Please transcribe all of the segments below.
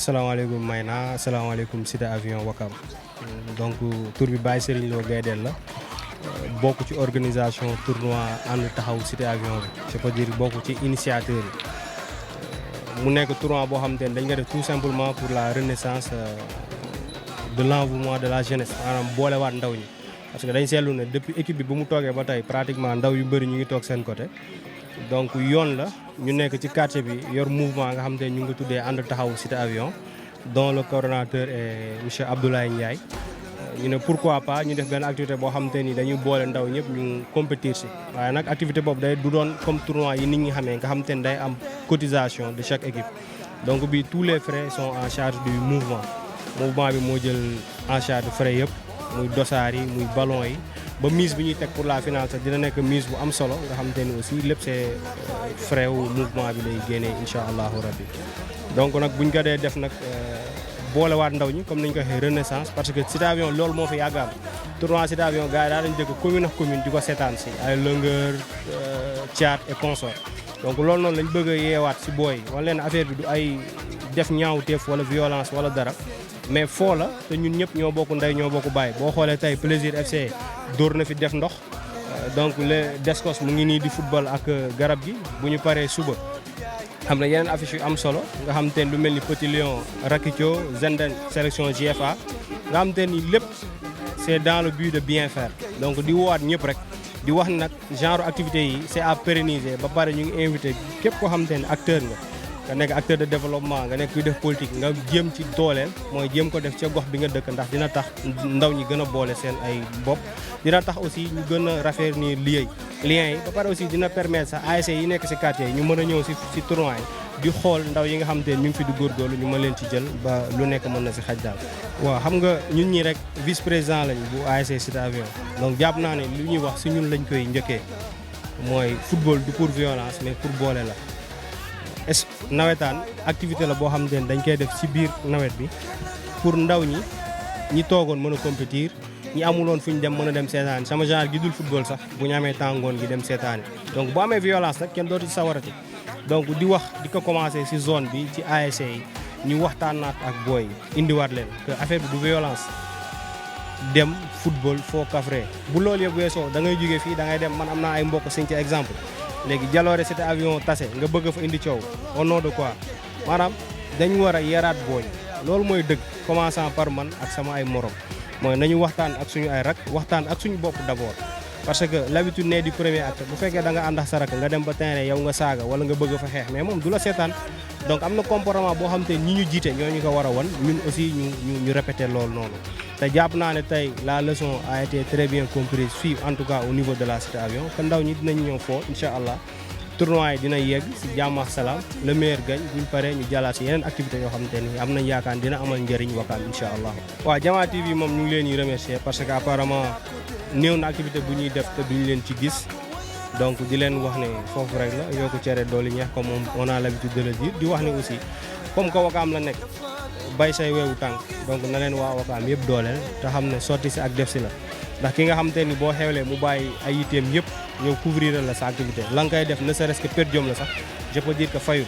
salaamaaleykum Mayna salaamaaleykum Cité Avion Wakam donc tur bi Baye Serigne Lo Gaydel la bokk ci organisation tournoi ànd taxaw Cité Avion bi je peux dire bokk ci initiateur yi mu nekk tournoi boo xamante ne dañ ko def tout simplement pour la renaissance de l'envouement de la jeunesse maanaam boolewaat ndaw ñi parce que dañ seetlu ne depuis équipe bi bu mu toogee ba tey pratiquement ndaw yu bëri ñu ngi toog seen côté donc yoon la ñu nekk ci quartier bi yor mouvement nga xamante ne ñu ngi ko tuddee ànd taxaw Cité Avion dont le coordonnateur est monsieur Abdoulaye Ndiaye ñu ne pourquoi pas ñu def benn activité boo xamante ni dañuy boole ndaw ñëpp ñu compétir si waaye nag activité boobu day du doon comme tournoi yi nit ñi xamee nga xamante ni day am cotisation de chaque équipe donc bi tous les frais sont en charge du mouvement bi moo jël en charge frais yëpp muy dossard yi muy ballon yi ba mise bi ñuy teg pour la finale sax dina nekk mise bu am solo nga xamante ni aussi lépp c'est frais wu mouvement bi lay génnee incha allahu rabbi donc nag buñ ko dee def nag boolewaat ndaw ñi comme ni ñu ko waxee renaissance parce que Cité Avion loolu moo fi yàggaam tournoi Cité Avion gars yi daa dañu dëkk commune ak commune di ko seetaan si ay longueur Thiat et consort donc loolu noonu lañ bëgg a yeewaat si booy wala leen affaire bi du ay def ñaawteef wala violence wala dara mais foo la te ñun ñëpp ñoo bokk ndey ñoo bokk baay boo xoolee tey Plaisir FC dóor na fi def ndox donc le Descos mu ngi nii di football ak garab gi bu ñu paree suba xam na yeneen affiche yu am solo nga xam te ne lu mel ni Petit Lion Rakicho Zenden sélection GFA nga xam te ni lépp c'est dans le but de bien faire donc di woowaat ñëpp rek di wax ni nag genre activité yi c'est à pérenniser ba pare ñu ngi invité képp koo xam te ne acteur nga nekk acteur de développement nga nekk kuy def politique nga jéem ci dooleel mooy jéem ko def ca gox bi nga dëkk ndax dina tax ndaw ñi gën a boole seen ay bopp dina tax aussi ñu gën a raffermir liens yi ba pare aussi dina permettre sax ASC yi nekk si quartier yi ñu mën a ñëw si tournoi yi di xool ndaw yi nga xam te ne ñu ngi fi di góorgóorlu ñu mën leen ci jël ba lu nekk mën na si xaj daal waaw xam nga ñun ñi rek vice président lañ bu ASC Cité Avion donc jàpp naa ne li ñuy wax si ñun lañ koy njëkkee mooy football du pour violence mais pour boole la nawetaan activité la boo xamante ne dañ koy def ci biir nawet bi pour ndaw ñi toogoon mën a compétir ñi amuloon fu ñu dem mën a dem seetaani sama genre gi dul football sax bu ñu amee tàngoon gi dem seetaani donc bu amee violence nag kenn dootu ci sawarati donc di wax di ko commencer ci zone bi ci ASC yi ñu waxtaanaat ak booy indiwaat leen que affaire bi du violence dem football foo kafree bu loolu yëpp weesoo da ngay jógee fii da ngay dem man am naa ay mbokk siñ ci exemple léegi jaloore Cité Avion tase nga bëgg fa indi coow au nom de quoi maanaam dañu war a yaraat booy loolu mooy dëgg commençant par man ak sama ay morom mooy nañu waxtaan ak suñu ay rak waxtaan ak suñu bopp d'abord parce que l'habitude n'est du premier acte bu fekkee da nga ànd ak sa rak nga dem ba terrain yow nga saaga wala nga bëgg fa xeex mais moom du la seetaan donc am na comportement boo xam te ñi ñu jiite ñoo ñu ko war a wan ñun aussi ñu répéter loolu noonu te jàpp naa ne tey la leçon a été très bien comprise fii en tout cas au niveau de la Cité Avion que ndaw ñi dinañ ñëw foo incha allah tournoi yi dina yegg si jàmm ak salaam le meilleur gagne buñ paree ñu jàllaat si yeneen activités yoo xamante ni am nañ yaakaar dina amal njëriñ Wakaam incha allah. waaw Jama TV moom ñu ngi leen di remercier parce que apparemment néew na activité bu ñuy def te duñ leen ci gis donc di leen wax ne foofu rek la yokku cere dooli ñeex comme on a l'habitude de le dire di wax ne aussi comme que Wakaam la nekk bay say weewu tànk donc na leen waa Wakaam yëpp dooleel te xam ne sotti si ak def si la ndax ki nga xamante ni boo xewlee mu bàyyi ay yiteem yëpp ñëw couvrir la sa activité la nga koy def ne serait-ce que per diem la sax je peux dire que fayul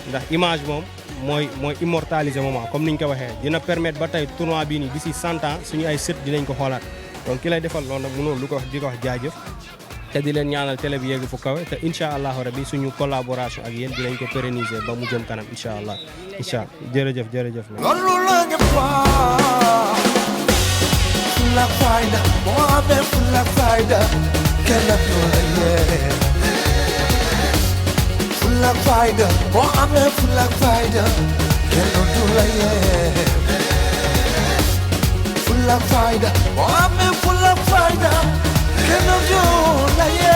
ndax image moom mooy immortaliser moment comme ni ñu ko waxee dina permettre ba tey tournoi bii nii d'ici 100 ans suñu ay sët dinañ ko xoolaat donc ki lay defal loolu nag mënoo lu ko wax di ko wax jaajëf te di leen ñaanal télé bi yegg fu kawe te incha allahu rabi suñu collaboration ak yéen dinañ ko pérenniser ba mu jëm kanam incha allah jërëjëf. Full of fire, Mohammed full of fire, cannot do it. Full of fire, Mohammed full of fire, cannot do it. Full of fire, Mohammed full of fire, cannot do it.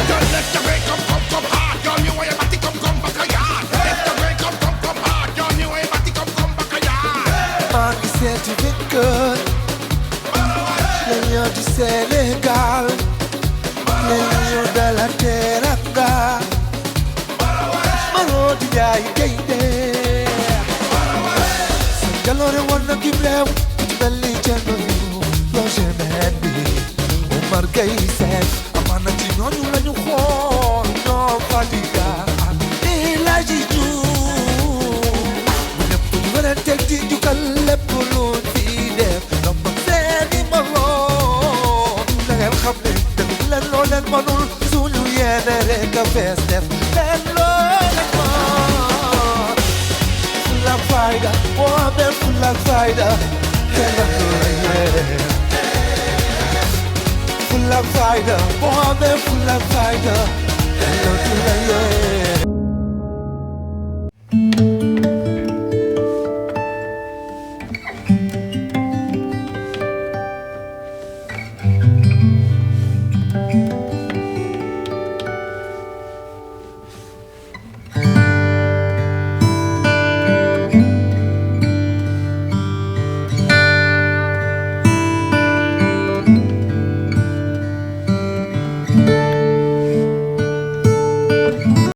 Don't let the break come hard, y'all knew I about to come back a yard. Let the break come hard, y'all knew I about to come back a yard. Man, he said to be good. Legno di Senegal, legno della teranga, maro di jai gainde. Sangalore wanna give them, belli chendo you, lo jemendi. Omar Gay said, amana ti nonu la ñu xol, no fatiga. Ilaji ju, mu ne nga fees def leen loo rek moo full ak fayda boo amee full ak fayda kenn du la yee full ak fayda boo amee full ak fayda kenn du la yee